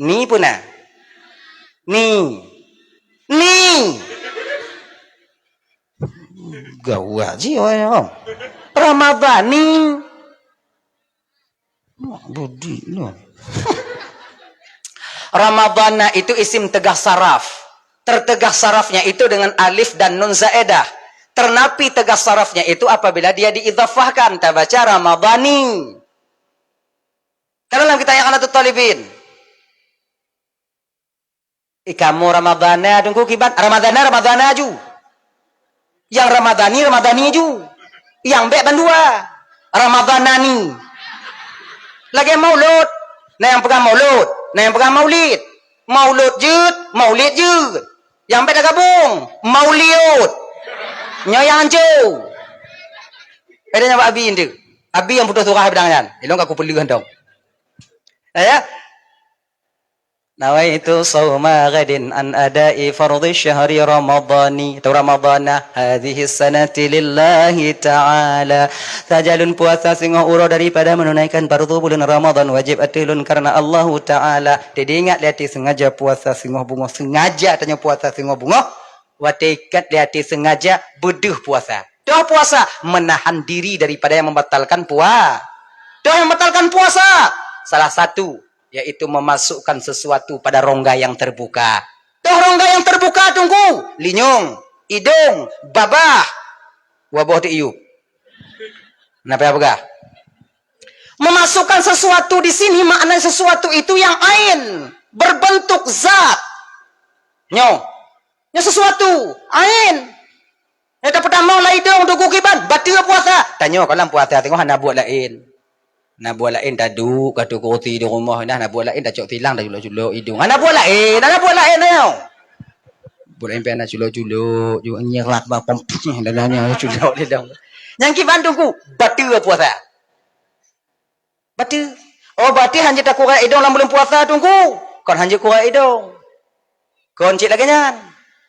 Ni puna? Ni. Ni. Gawat ji awaknyan, oh. Ramadhani. Mak budi lu. Ramadhana itu isim tegah saraf. Tertegah sarafnya itu dengan alif dan nun zaedah. Ternapi tegah sarafnya itu apabila dia diidhafahkan, tabaca Ramadhani. Kalau lam kitab I'anatut Talibin. Eh, kamoe Ramadhana, teungku kiban. Ramadhana, Ramadhana ju. Nyang Ramadhani, Ramadhani ju. Nyang bék bandua. Ramadhanani. Lagèe maulud. Na nyang peugah maulud, na nyang peugah maulid. Maulud jeuet, maulid jeuet. Nyang bèk tagabong, mauliud. Nyoe nyang hanco. Beda nyan bak Abi nyan. Abi nyang putôh surah padang nyan. Ilôn ka kupeuleueh dong. Ya, ya. Nawaitu shauma ghadin an ada'i fardhi syahri ramadhani, atau ramadhana, hadhihi sanati lillahi ta'ala. Saja lôn puasa singoh uroe daripada menunaikan fardu buleuen Ramadhan wajéb ateueh lôn kareuna Allahu Ta'ala. Jadi ingat lé até, sengaja puasa singoh beungoh, sengaja tanyoe puasa singoh beungoh. Watèe ikat lé até sengaja beudeuh puasa. Toh puasa, menahan diri daripada yang membatalkan pua-, toh yang membatalkan puasa. Salah satu, yaitu memasukkan sesuatu pada rongga yang terbuka. Toh rongga yang terbuka, Teungku, linyueng, idong, babah, waboh di iup. Kenapa ya peugah? Memasukkan sesuatu di sini maknanya sesuatu itu yang ain, berbentuk zat. Nyoe. Nyoe sesuatu, ain. Nyoe tapeutamong lam idong, Teungku, kiban, bateue puasa. Tanyoe, ka lam puasa singoh hana buet laén. Hana buet laén, taduek ka tukoe di rumoh, nah, hana buet laén, tacok silang, taculok-culok idong. Hana buet laén, hana buet laén, ayo. Buet laén pih hana culok-culok, ju nyirak bak pom, dan hana culok di dong. Nyang kiban, Teungku, bateue puasa. Bateue. Oh, bateue hanjeuet takurek idong lam buleuen puasa, Teungku. Kon hanjeuet kurek idong. Kon cit lagèe nyan.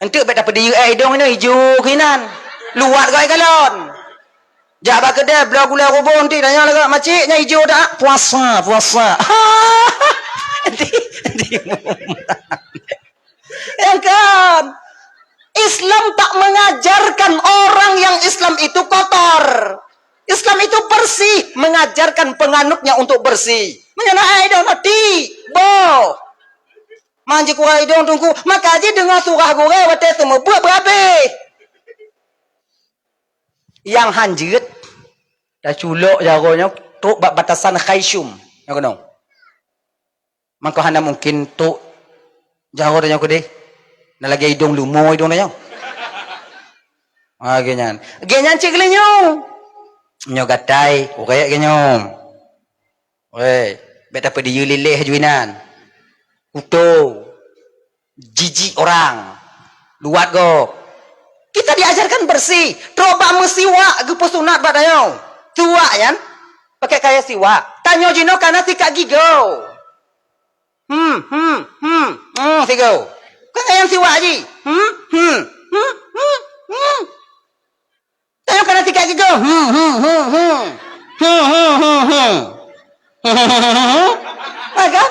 Enteuk bèk tapeudiyeue, eh, idong inoe ijo keunan. Luwat gak galon. Jak bak keudè, bloe gulai ruboh, enteuk tanyong lagak, "Makcik, nyan ijo tak?" "Puasa, puasa." Enteuk, enteuk. Ya kan? Islam tak mengajarkan orang yang Islam itu kotor. Islam itu bersih, mengajarkan penganutnya untuk bersih. Meunyoe na idong mati, boh. Manjeuet kurek idong, Teungku, maka jideungoe surah gurèe watèe seumeubeuet beuhabéh. Nyang hanjeuet, taculok jaroe nyoe trok bak batasan khaisyum. Nyoe keunoe. Mangko hana mungken trok jaroe tanyoe keudeh. Na lagèe idong leumo idong tanyoe. Ah, lagèe nyan. Lagèe nyan cit geulinyueng. Nyoe gatai, kurek lagèe nyoe. Weh, bèk tapeudiyeue lileh aju inan. Kuto. Jijik orang. Luwat gob. Kita diajarkan bersih. Trok bak meusiwak geupeusunat bak tanyoe. Siwak nyan, pakai kaya siwak. Tanyoe jinoe kana sikat gigoe. Hmm, hmm, hmm, hmm, sigoe. Bukan kaya siwak ji. Hmm, hmm, hmm, hmm, hmm. Tanyoe kana sikat gigoe. Hmm, hmm, hmm, hmm. Hmm, hmm, hmm, hmm. Maka,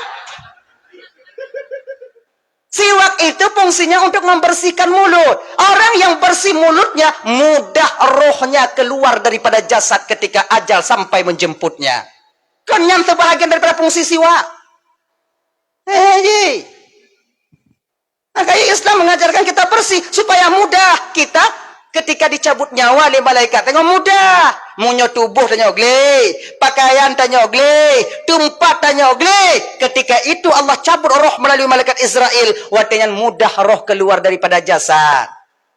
siwak itu fungsinya untuk membersihkan mulut. Orang yang bersih mulutnya, mudah rohnya keluar daripada jasad ketika ajal sampai menjemputnya. Kon nyan sebahagian daripada fungsi siwak. Eh, ji. Maka Islam mengajarkan kita bersih supaya mudah kita ketika dicabut nyawa lé malaikat. Tanyoe mudah. Meunyoe tuboh tanyoe gleh, pakaian tanyoe gleh, teumpat tanyoe gleh, ketika itu Allah cabut roh melalui malaikat Israel, watèe nyan mudah roh keluar daripada jasad.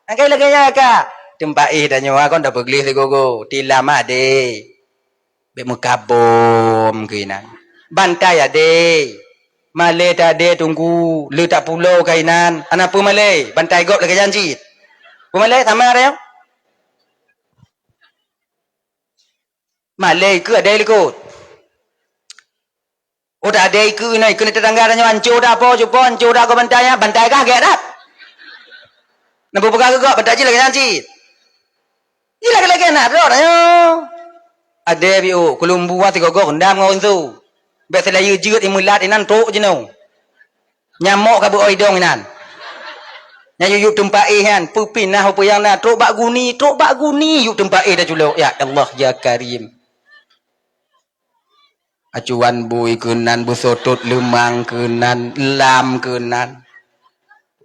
Angkai lagèe nyan ka. Teumpat éh tanyoe kon tapeugleh sigoe-goe. Tilam adé. Bèk meukabom keuinan. Bantai adé. Malèe tadé, Teungku, le tapulo keuinan. Hana peue malèe, bantai gob lagèe nyan cit. Peue malèe sama ada nyoe? Malèe keu adé likot. Oh, tak adé keuinan, keuinan tetangga tanyoe anco dah po, cupo anco dah gob bantai nyan, bantai kah gèt dah. Nang peugah keu gob bantai cit lagèe nyan cit. Ji lagèe-lagèe na droe tanyoe. Adé biôh, keulumbu sigoe-goe rendam ngon su. Bèk seulayeue jeuet imeulat inan trok jinoe. Nyamok ka beuôi idong inan. Nyan yue yub teumpat éh nyan, peupinah peue nyang na, trok bak guni, trok bak guni yub teumpat éh taculok. Ya Allah, ya Karim. Acuan bui keunan, beuseutot leumang keunan, lam keunan.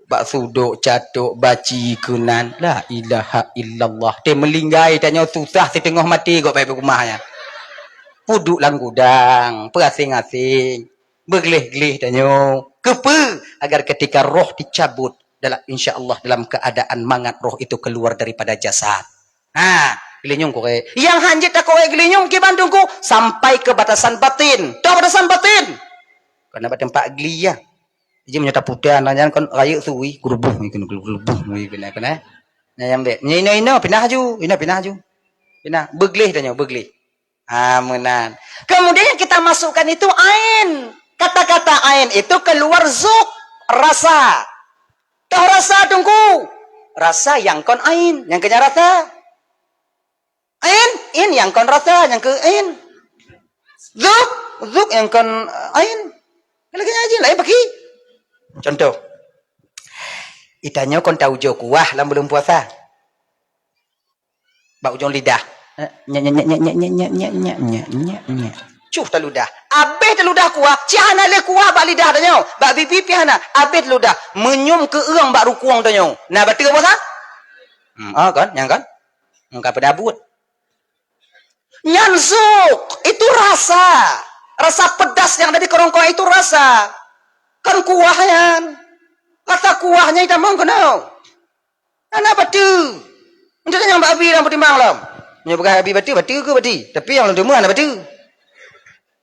Bak sudok catok baci keunan. La ilaha illallah. Teumeulinggai tanyoe susah siteungoh maté gob bak rumoh nyan. Peuduek lam gudang, peuaseng-aseng, beugleh-gleh tanyoe. Keupeue? Agar ketika roh dicabut, dalam, insya Allah dalam keadaan mangat roh itu keluar daripada jasad. Ha, Geulinyueng korek. Nyang hanjeuet takorek geulinyueng kiban Teungku sampai ke batasan batin. Toh batasan batin. Kena bak teumpat glia. Jadi meunyoe taputa, nyan kon rayeuk sui, geureubuh, geureubuh, geureubuh, kena, kena. Nah, nyang bek. Meunyoe inoe-inoe, pinah aju. Inoe pinah aju. Pinah. Beugleh tanyoe, beugleh. Ah, meunan. Kemudian yang kita masukkan itu ain. Kata-kata ain itu keluar zuk, rasa. Toh rasa Teungku. Rasa nyang kon ain, nyang keunyan rasa. Ain, in nyang kon rasa, nyang keu ain. Zuk, zuk nyang kon, eh, ain. Lagèe nyan jih, laén pakri. Contoh. Itanyoe kon taujoe kuah lam buleuen puasa. Bak ujong lidah. Eh, nyek, nyek, nyek. Cuh taludah. Abéh taludah kuah, cit hana lé kuah bak lidah tanyoe. Bak bibi pih hana. Abéh taludah. Meunyum keueung bak rukueng tanyoe. Na bateue puasa? Hmm, oh, kan? Nyang kan? Engka peudabut. Nyan zuk, itu rasa. Rasa pedas yang ada di kerongkong itu rasa. Kan kuah nyan. Rasa kuahnya itamong keunoe. Hana bateue. Meunyoe nyang bak abi lam peutimang lom. Meunyoe peugah abi bateue, bateue keu bateue. Tapi nyang lôn teumé hana bateue.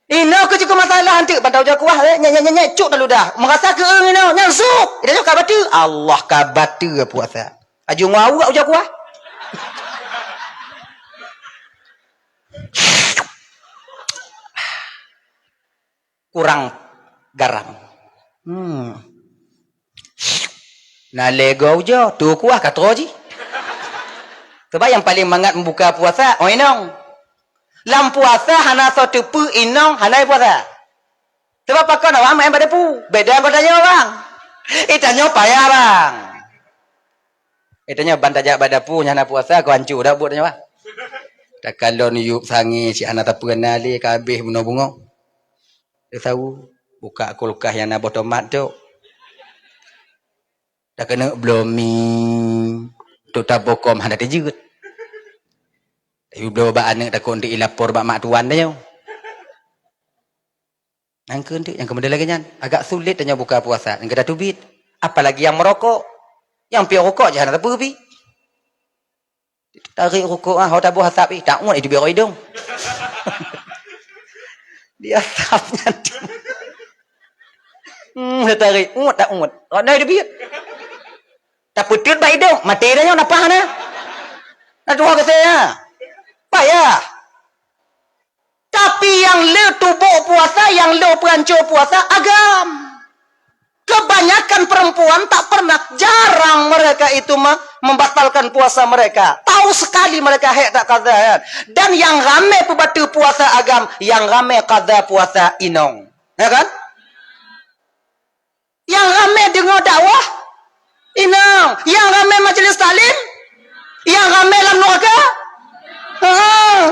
Inoe keu jeuet masalah anteuk, ban taujoe kuah, eh, nyek, nyek, nyek, nyek, cuk taludah. Meurasa keueung inoe, nyan zuk. Itanyoe ka bateue. Allah ka bateue puasa. Aju ngon aweuek ujoe kuah. Kurang garam. Hmm. Na lé goe ujoe, tu kuah ka troe jih. Sebab nyang paleng mangat meubuka puasa, oh inong. Lam puasa hana soe teupeu inong, hana puasa. Sebab pakon awak meu'en bak dapu. Beda ngon tanyoe, bang. Eh, tanyoe payah, bang. Eh, tanyoe ban tajak bak dapu, nyan hana puasa, keu ancu dak buet tanyoe, bang. Takalon yup sangé, cit hana tapeue na lé, ka abéh bunoe bungong. Teusawu, buka kulkas nyang na boh tomat tu. Takeuneuk bloe mi, tu tabokom hana teujeuet. Tapi bloe bak aneuk takot nteuk ilapor bak mak tuan tanyoe. Nyang keu nteuk, nyang keu model lagèe nyan, agak sulit tanyoe buka puasa, nyang keu tateubiet. Apalagi nyang meurokok. Nyang piep rukok jih hana teupeu pi. Tarék rukok, ah, ho taboh asap, ih, ta uet, eh, teubiet rot idong. Di asap nyan. Hmm, tarék, uet, ta uet. Rot na teubiet. Tapeuteut bak idong, maté dah nyoe, nafah na. Na tuha keu saya. Payah. Tapi nyang le tuboh puasa, nyang le peuhanco puasa, agam. Kebanyakan perempuan tak pernah, jarang mereka itu me-, membatalkan puasa mereka. Tahu sekali mereka hek tak qadha, kan? Dan nyang ramé peubateue puasa agam, nyang ramé qadha puasa inong. Ya kan? Nyang ramé deungoe dakwah, inong. Nyang ramé majlis taklim, nyang ramé lam nuraka. Heeh.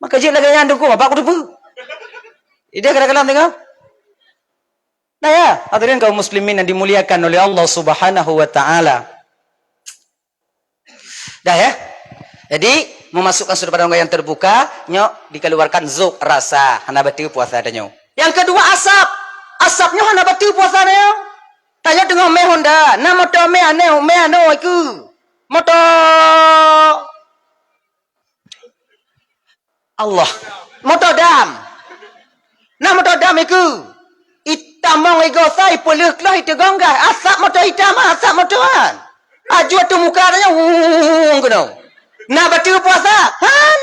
Maka jeuet lagèe nyan dukung, apa aku teupeu? Ideh kadang-kadang tengok. Nah ya, hadirin kaum muslimin yang dimuliakan oleh Allah Subhanahu wa taala. Dah ya. Jadi, memasukkan sudah pada rongga yang terbuka, nyoe dikeluarkan zuk rasa, hana bateue puasa tanyoe. Yang kedua asap. Asap nyoe hana bateue puasa tanyoe. Tanyoe teungoh mé honda, na moto mé aneh, mé aneh ikeu. Moto Allah. Moto dam. Nah, moto dam ikeu. Itamong igosa, ipeuleuh kloh, iteugong gas. Asap moto itam, asap moto han. Aju ateueh muka tanyoe, wung keunoe. Na bateue puasa? Han.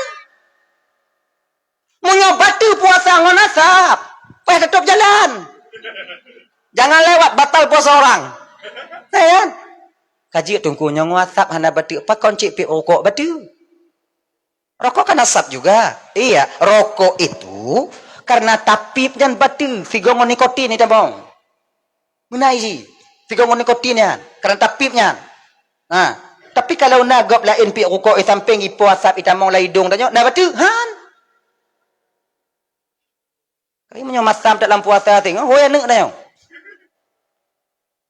Meunyoe bateue puasa ngon asap, payah tatôb jalan. Jangan lewat, batal puasa orang. Ya kan? Ka jeuet teungku nyoe ngon asap hana bateue, pakon cit piep rukok bateue? Rokok kan asap juga. Iya, rokok itu karena tapiep nyan bateue, sigoe ngon nikotin itamong. Meunan jih, sigoe ngon nikotin nyan, karena tapiep nyan. Ha, tapi kalau na gob laén piep rukok i sampéng, ipo asap itamong lam idong tanyoe, na bateue? Han. Kayém nyoe masam that lam puasa teuh, hôi aneuk tanyoe.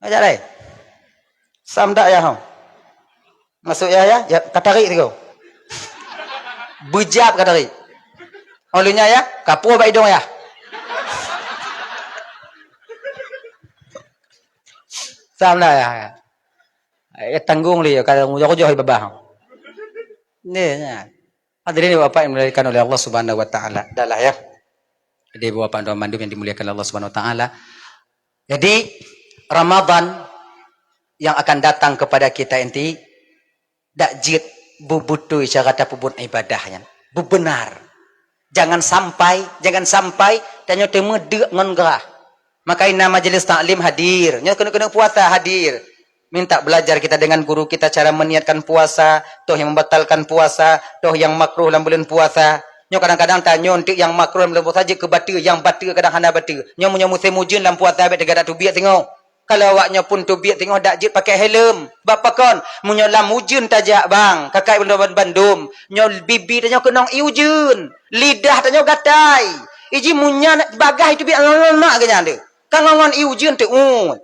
Ajak dai. Sam that ya ho. Masuk ya, ya, ya, ka tarék sigoe. Beujab ka tarék. Oh, lheueh nyan ya, ka puih bak idong ya. Tam lah ya. Ya tanggung lé, kalau joh-joh babah. Ni, ya. Hadirin Bapak yang dimuliakan oleh Allah Subhanahu wa Taala. Dah lah ya. Jadi Bapak dan Ibu yang dimuliakan Allah Subhanahu wa Taala. Jadi Ramadan yang akan datang kepada kita nanti dak jeuet beubeutôi cara tapeubuet ibadah nyan. Beubenar. Jangan sampai, jangan sampai tanyoe teuma deuk ngon grah. Maka na majelis taklim hadir, nyoe keuneuk-keuneuk puasa hadir. Minta belajar kita dengan guru kita cara meniatkan puasa, toh yang membatalkan puasa, toh yang makruh lam buleuen puasa. Nyoe kadang-kadang tanyoe untuk yang makruh lam buleuen puasa jeuet keu bateue, yang bateue kadang hana bateue. Nyoe meunyoe musém ujeuen lam puasa bèk teugadak teubiet singoh. Kalau awaknyoe pun teubiet singoh dak jeuet pakai helm. Bak pakon? Meunyoe lam ujeuen tajak bang, kakai bandum-bandum, nyoe bibi tanyoe keunong ié ujeuen, lidah tanyoe gatai. Iji munyan bagah itu biet ngon-ngon mak geuh nyan deuh. Ka ngon-ngon ié ujeuen teuh.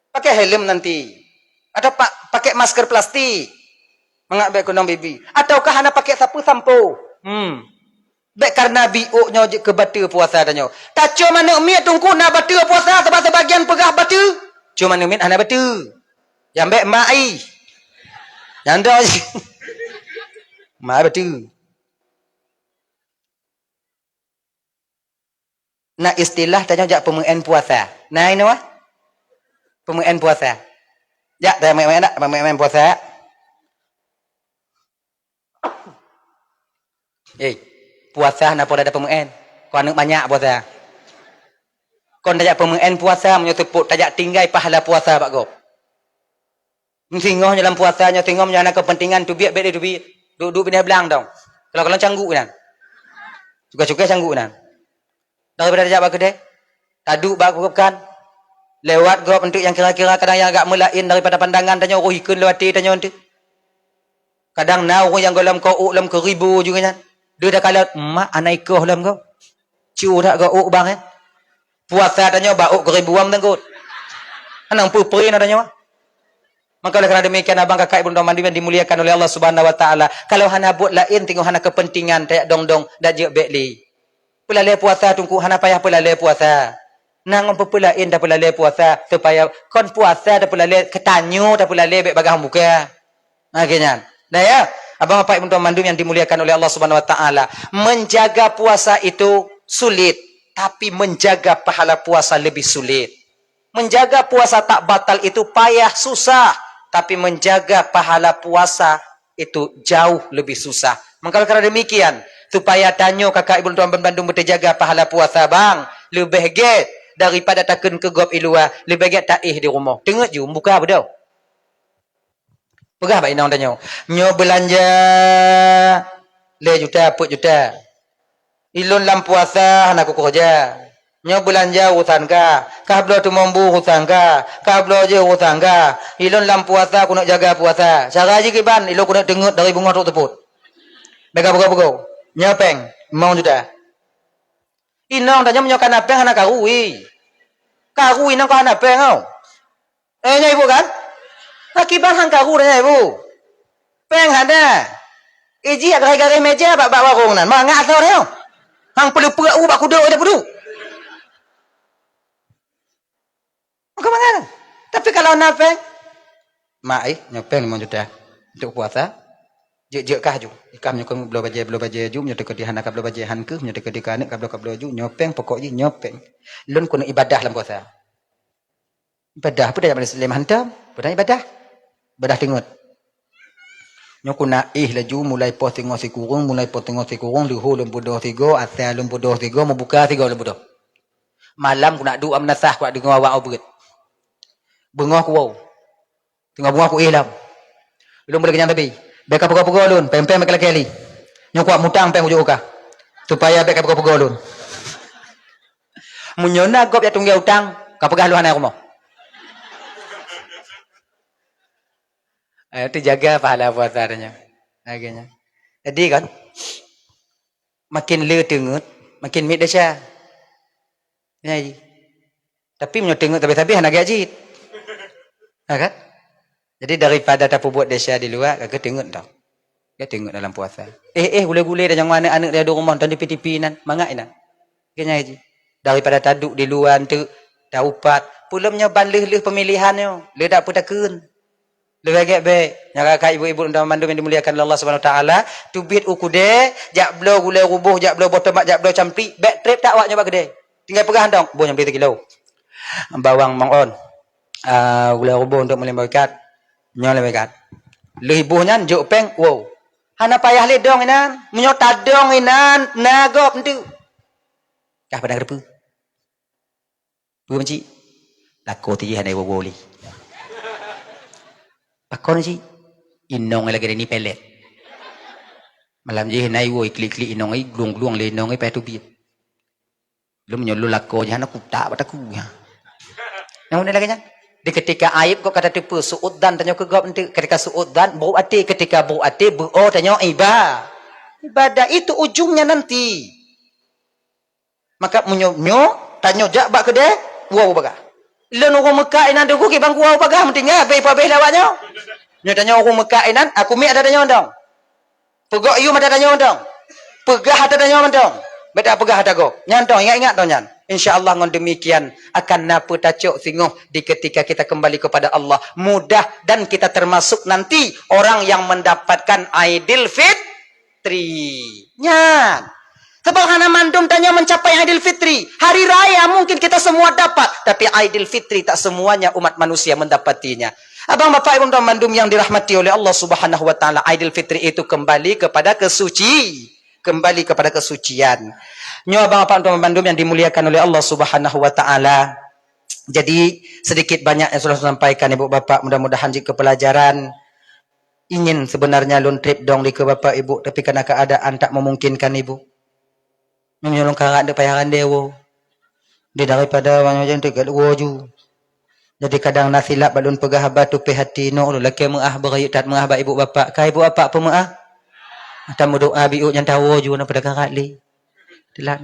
Pakai helm nanti. Atau pa-, pakai masker plastik. Mangat bèk keunong bibi. Ataukah hana pakai sapeue sampo. Hmm. Bèk kareuna biôk nyoe jeuet keu bateue puasa tanyoe. Tacom aneuk miet teungku na bateue puasa, sabab sebagian peugah bateue. Cuma aneuk miet hana bateue. Nyang bèk mak ai. Nyang dong. Mak ai bateue. Na istilah tanyoe jak peumeu'en puasa. Na inoe? Peumeu'en puasa. Jak tanyoe meu'en, meu'en puasa. Eh, puasa na pola ada peumeu'en. Kon aneuk manyak puasa. Kon tajak peumeu'en puasa meunyoe teupot tajak tinggai pahala puasa bak gob. Singoh nyoe lam puasa nyoe singoh nyoe hana kepentingan teubiet bèk lé teubiet. Duek-duek binéh blang dong. Kalau-kalau cangguk nyan. Cukai-cukai cangguk nyan. Daripada tajak bak keudè, taduek bak gob kan. Lewat gob untuk yang kira-kira kadang yang agak meulaén daripada pandangan tanyoe roh ikheun lewat até tanyoe tu. Kadang na ureuëng nyang gohlom keu ôk lom keuribu juga nyan. Dia dah kalon mak anak ikoh lom gob. Cu dak gob ôk bang eh. Puasa tanyoe bak ôk keuribu am tenggut. Anang peuperi na tanyoe. Maka oleh karena demikian abang kakak ibu dan mandiri yang dimuliakan oleh Allah Subhanahu wa taala. Kalau hana buet laén teungoh hana kepentingan tayak dong-dong dak jeuet bèk lé. Peulalé puasa teungku hana payah peulalé puasa. Nang peupeulalé dah peulalé puasa supaya kon puasa dah peulalé keu tanyoe dah peulalé bèk bagaih buka. Nah, geuh nyan. Nah ya, abang apai ibu dan mandum yang dimuliakan oleh Allah Subhanahu wa taala. Menjaga puasa itu sulit, tapi menjaga pahala puasa lebih sulit. Menjaga puasa tak batal itu payah, susah, tapi menjaga pahala puasa itu jauh lebih susah. Maka karena demikian, supaya tanyoe kakak ibu tuan bandum beuteujaga pahala puasa bang, leubeh gét daripada takheun keu gob i luwa, leubeh gét taéh di rumoh. Teungeut ju buka beudôh. Peugah bak inong tanyoe, "Nyoe beulanja lhèe juta, peuet juta. Ilôn lam puasa hana kukeureuja. Nyoe beulanja urusan ka, ka bloe teumon bu urusan ka, ka bloe jeuh urusan ka. Ilôn lam puasa keuneuk jaga puasa. Cara jih kiban, ilôn keuneuk teungeut dari beungoh trok teupot." Bèk ka peugoe-peugoe. "Nyoe péng, limong juta." Inong tanyoe meunyoe ka na péng hana karu, wi. Karu inong ka hana péng, oh. Eh, nyan ibu kan? Akiban han karu dah nyan ibu. Péng hana. Iji garéh-garéh meja bak, bak warong nan. Mangat asoe nyoe. Hang peuleupeuk u bak kudok aja puduk. Maka mangat. Tapi kalau na péng, "Mak, eh, nyoe péng limong juta. Untuk puasa, jeuet-jeuet kah ju. Ikam nyoe keuh bloe bajèe, bloe bajèe ju, nyoe teuka di hana ka bloe bajèe han keuh, nyoe teuka di ka aneuk ka bloe, ka bloe ju, nyoe péng pokok jih, nyoe péng. Lôn keuneuk ibadah lam puasa." Ibadah peue tajak majelis taklim hantom, peue ibadah? Ibadah teungeut. Nyoe keuneuk éh laju mulai poh teungoh sikureueng, mulai poh teungoh sikureueng, leuhô lôn peudoh sigoe, asa lôn peudoh sigoe, meubuka sigoe lôn peudoh. Malam keuneuk duek meunasah, keuneuk deungoe awak ubeut. Beungoh kuwoe. Teungoh beungoh kuéh lom. Lôn boleh kenyang tapi. Bèk ka peugoe-peugoe lôn, péng-péng bèk lakèe li. Nyoe kuat mutang péng ujoe ka. Supaya bèk ka peugoe-peugoe lôn. Meunyoe na gob jak tunggé utang, ka peugah lôn hana rumoh. Eh, itu jaga pahala puasa tanya. Lagèe nyan. Jadi kan, makin le teungeut, makin miet desya. Nyan ji. Tapi meunyoe teungeut sabe-sabe hana gèt jih. Ha kan? Jadi daripada tapeubuet desya di luwa, ka teungeut dah. Ka teungeut dalam puasa. Eh, eh, gulé-gulé dah nyang aneuk-aneuk di rumoh nonton T V T V nan, mangat inan. Ka nyan ji. Daripada taduek di luwa enteuk, taupat, Peulom nyoe ban lheueh-lheueh peumilihan nyoe, lé dak peutakheun. Leubeh gét bék. Nyan ka ibu-ibu dan mandum yang dimuliakan oleh Allah Subhanahu Wa Taala, teubiet u keudè, jak bloe gulai ruboh, jak bloe boh tomat, jak bloe campli, bék trép that awak nyoe bak keudè. Tinggai peugah dong, boh nyang bri sikilo. Bawang mong on. Ah, gulai ruboh untuk meulima ikat. Nyoe lima ikat. Lheueh boh nyan jok péng, wow. Hana payah lé dong inan. Meunyoe tadong inan, na gob enteuk. Kah padang reupeu. Peue, Cik? Lakoe teuh jih hana iwoe-woe lé. Pakon, Cik? Inong lagèe ni pelet. Malam jih na iwoe, iklik-klik inong, iglueng-glueng lé inong, paih teubiet. Lom nyoe lôn lakoe jih hana kutak bak takue. Nyang lagèe nyan. Di ketika aib kok ka tateupeue, su'udzan tanyoe keu gob enteuk. Ketika su'udzan, buruk até. Ketika buruk até, beuo tanyoe iba-, ibadah. Itu ujungnya nanti. Maka meunyoe nyoe, tanyoe jak bak keudè, woe bagah. Lôn ureueng Meukah inan teungku, kiban kuwoe bagah meutinggai, abéh pabéh lawak nyoe. Nyoe tanyoe ureueng Meukah inan, aku miet ata tanyoe mantong. Peugok yum ata tanyoe mantong. Peugah ata tanyoe mantong. Bék tapeugah ata gob. Nyan tong, ingat-ingat tong nyan. Insya Allah ngon demikian akan na peutacok singoh di ketika kita kembali kepada Allah. Mudah dan kita termasuk nanti orang yang mendapatkan Aidil Fit-, Fitri. Nyan. Sebab hana mandum tanyoe mencapai Aidil Fitri. Hari raya mungkin kita semua dapat, tapi Aidil Fitri tak semuanya umat manusia mendapatinya. Abang, bapak, ibu, teman mandum yang dirahmati oleh Allah Subhanahu wa Taala, Aidil Fitri itu kembali kepada kesuci, kembali kepada kesucian. Nyoe, abang, bapak, teman mandum yang dimuliakan oleh Allah Subhanahu wa Taala. Jadi, sedikit banyak yang sudah saya sampaikan, ibu, bapak, mudah-mudahan jeuet keu pelajaran. Ingin sebenarnya lôn trép dong di keu bapak ibu, tapi karena keadaan tak memungkinkan ibu. Meunyoe lôn karap deuek payah randé woe. Di daripada wanyoe jan teuka woe ju. Jadi kadang na silap bak lôn peugah haba tupéh hati, nok lôn lakée meuáh beurayeuk that meuáh bak ibu bapak. Ka ibu bapak peumeuáh? Ata meudoá biuk nyang tawoe ju na pada karap lé. Telat.